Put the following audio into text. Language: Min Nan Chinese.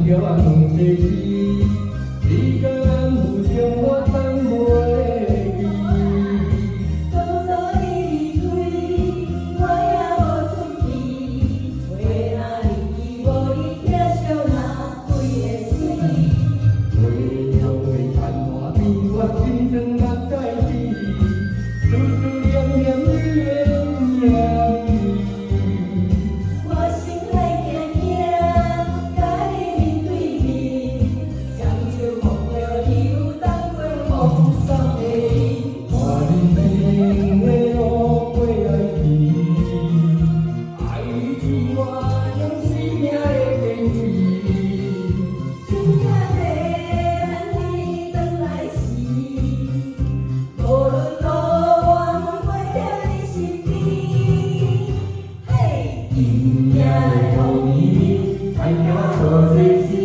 叫我兩世時，你佮咱有情我等袂記。當初你離開，我也無出氣。話若離無你，疼惜若規个水。月亮的殘花邊，我心酸目屎滴，思思念念你的名字。我心內驚驚，佮你面對面，雙手摸著你有當過風霜的臉。看人生的路過來去，愛是我用生命來堅持。親愛的，咱天轉來時，無論多遠，陪在你身邊。嘿，陰影的雨暝，愛行錯世事。